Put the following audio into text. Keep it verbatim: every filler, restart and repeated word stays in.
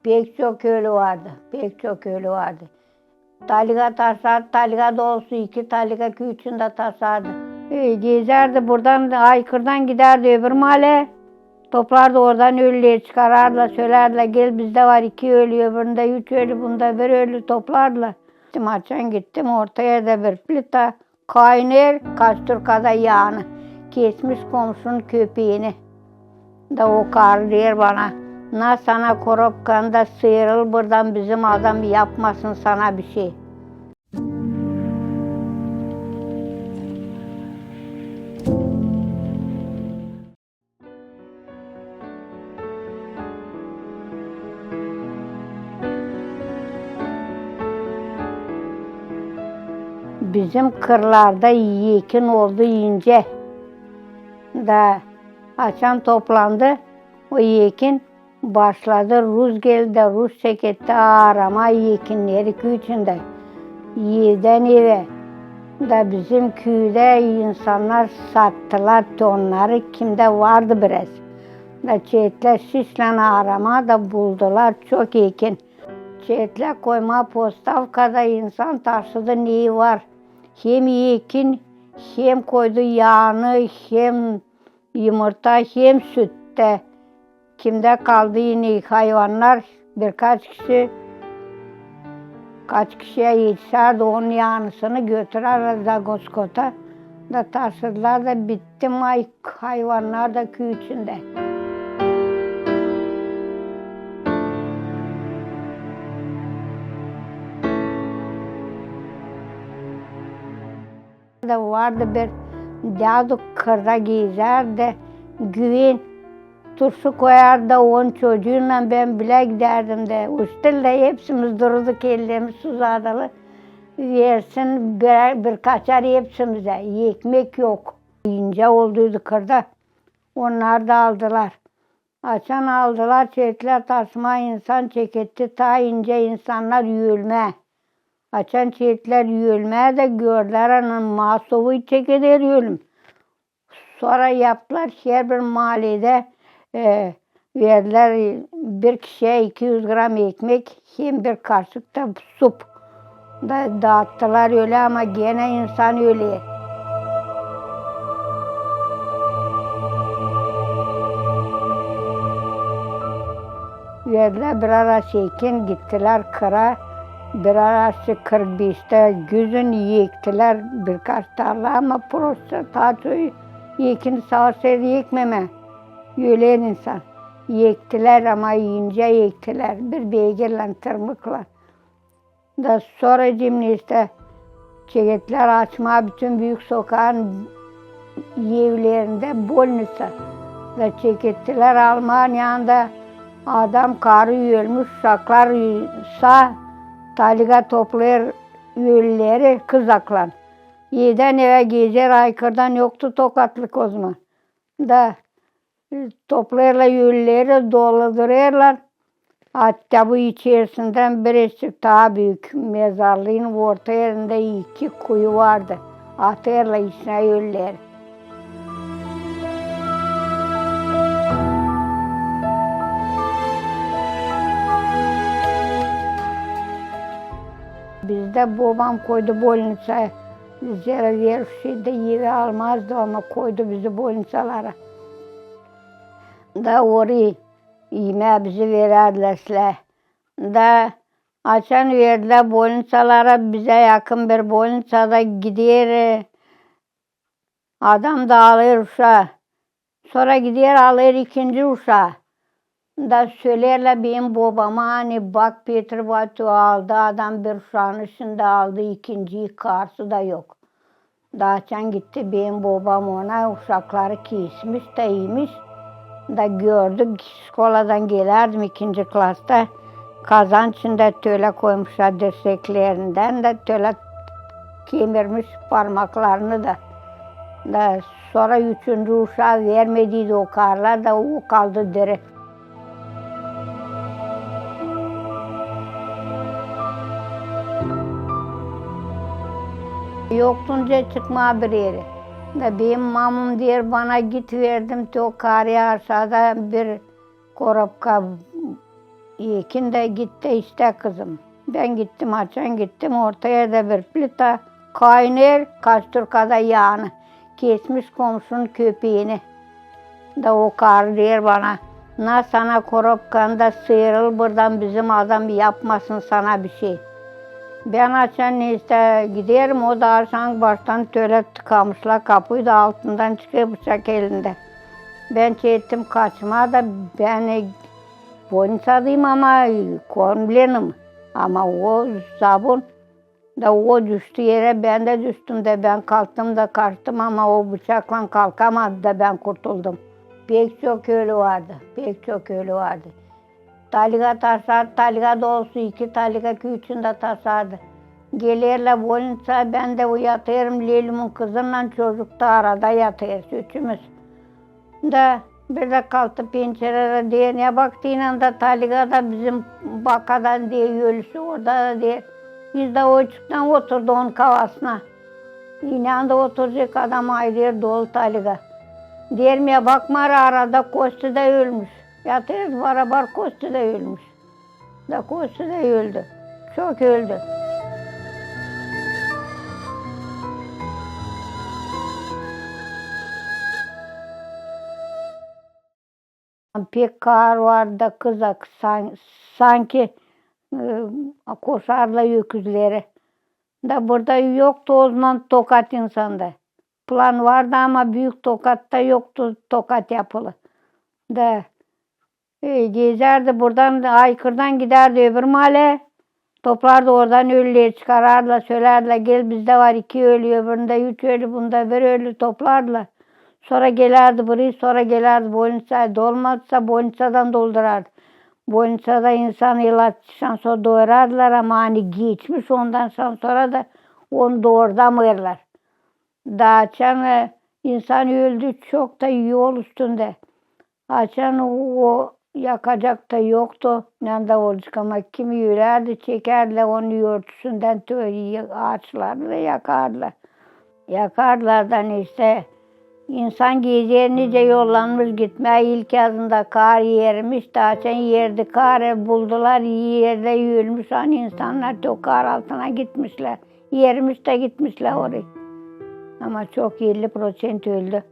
Pek çok ölü vardı, pek çok ölü vardı. Taliga taşardı, taliga dolusu, iki taliga küüçün dä taşardı. E, gezärdi burdan, Aykırdan gidärdi öbür maalä. Toplardı oradan ölüleri, çıkarardılar, sölärdilär: "Gel, bizdä var iki ölü, öbüründä üç ölü, bunda bir ölü", toplardılar. Gittim, açan gittim, orta erdä bir plita kaynêêr, kastrülkada yaanı. Kesmiş komşunun köpeeni. Da o karı deer bana: "Na sana korobkanı da sıırıl burdan, bizim adam yapmasın sana bir şey." Bizim kırlarda ekin oldu incä. Da açan toplandı o ekin, başladı, rus geldi dä rus çeketti aaramaa ekinneri küüçündä, evdän evä. Da bizim küüdä insannar sattılar onnarı, kimdä vardı biraz. Da çekettilär Şişlän aaramaa da buldular çok ekin. Çekettilär koymaa postavkada, insan taşıdı neyi var. Hem ekin, hem koydu yaanı, hem yumurta, hem süt tä. Kimdä kaldı inek, hayvannar, birkaç kişi, kaç kişiyä etişärdi, onun yaanısını götürärlär Zagoskota. Da taşıdılar da bitti maay hayvannar da küüçündä. Da vardı bir dädu, kırda gezärdi, Güven. Turşu koyardı da onun çocuunnan bän bilä gidärdim dä. Üstündä hepsimiz dururduk, ellerimiz uzadılı. Versin bir, birkaçar hepsimizä. Ekmek yok. İncä olduydu kırda. Onnar da aldılar. Açan aldılar, çekettilär taşımaa, insan çeketti, taa incä insannar ölmää. Açan çekettilär ölmää dä, gördülär, ana, masovuy çekeder ölüm. Sora yaptılar, herbir maalidä, e, verdilär bir kişiyä iki üz gram ekmek, hem bir kaşık da sup. Da daattılar ölä, ama genä insan öler. Verdilär bir araç ekin, gittilär kıra. Bir araç kırk beştä güzün ektilär birkaç tarla, ama prosta taa çoyu ekin savaşêr ekmemää. Öler insan. Ektilär, ama incä ektilär. Bir beygirlän, tırmıklan. Da sora cimneste çekettilär açmaa bütün büük sokaın evlerindä bolnitsa. Da çekettilär Almaniyada, adam, karı ölmüş, uşaklar saa, taliga toplêêr ölüleri kızaklan. Evdän evä gezer, Aykırdan yoktu tokatlık o zaman. Da toplêêrlar ölüleri, doldurêrlar. Hatta bu içerisindän birazcık taa büük mezarlıın orta erindä iki kuyu vardı. Atêrlar içinä ölüleri. Bizdä bobam koydu bolnitsaya. Zerä veruşçiydi, evä almazdı, ama koydu bizi bolnitsalara. Da orayı iimää bizi verärdilerä. Da açan verdilär bolnitsalara, bizä yakın bir bolnitsada gider, e, adam da alêr uşaa. Sora gider, alêr ikinci uşaa. Da söleerlär benim bobama, ani bak, Petr Batu aldı, adam bir uşaanı şindi aldı, ikinciyi, karısı da yok. Da açan gitti benim bobam ona, uşakları kesmiş da imiş. Da gördük, şkoladan gelärdim ikinci klasta, kazan içindä tölä koymuşlar dirseklerindän da tölä kemirmiş parmaklarını da. Da sora üçüncü uşaa vermediydi o karılar da, o kaldı diri. Yoktu nicä çıkmaa bir erä. Da benim mamam deer bana, git, verdim te o karıya aşaada bir korobka Ekin dä gitti, işte, kızım. Bän gittim, açan gittim, orta erdä bir plita kaynêêr, kastrülkada yaanı. Kesmiş komşunun köpeeni. Da o karı deer bana: "Na sana korobkanı da sıırıl buradan, bizim adam yapmasın sana bir şey." Bän açan neysä giderim, o da aşan baştan tölä tıkamışlar kapuyu da altından çıkêr bıçak elindä. Bän çektim kaçmaa da, bän bolniţadayım, ama kormlenim. Ama o zabun da o düştü erä, bän dä düştüm dä, bän kalktım da kaçtım, ama o bıçaklan kalkamadı da bän kurtuldum. Pek çok ölü vardı, pek çok ölü vardı. Taliga taşardı, taliga dolusu, iki taliga, üçünü dä taşardı. Gelerlär bolniţaya, bän dä yatêrım, Lelümün kızınnan, çocuk da arada yatêrız üçümüz. Da bir dä kalktı pençerä, deer: "Ne baktıynan da taliga da bizim bakadan?" deer, "Ölüsü orada da," deer. Biz dä o çıktı, oturdu onun kafasına. İnandı oturacek adam, ay deer, dolu taliga. Deerim ya, bakma, arada Kosti dä ölmüş. Yatêrız barabar, Kosti dä ölmüş. Da Kosti dä öldü. Çok öldü. Pek kaar vardı da kızak, san-, sanki, e, koşardılar öküzleri. Da burada yoktu o zaman tokat insanda. Plan vardı, ama büük tokat da yoktu, tokat yapılı. Da E, gezärdi buradan, aykırıdan gidärdi öbür maalä, toplardı oradan ölüleri, çıkarardılar, sölärdilär: "Gel, bizdä var iki ölü, öbüründä üç ölü, bunda bir ölü", toplardılar. Sora gelärdi burayı, sora gelärdi bolniţaya, dolmadısa, bolniţadan doldurardı. Bolniţada insan ilaç şansora doyurardılar, ama ani geçmiş ondan şansora da onu doyuramêêrlar. Da açan, e, insan öldü çok da yol üstündä. Açan o, o yakacak da yoktu. Nända olacek, ama kimi ölärdi, çekärdilär onun örtüsündän, tö-, aaçları da yakardılar. Yakardılar da neysä. İnsan gezer, nicä yollanmış gitmää, ilkyazında kaar erimiş, da açan eridi kaar, e, buldular erdä ölmüş, ani insannar o kaar altına gitmişlär. Erimiş da gitmişlär orayı. Ama çok elli proţent öldü.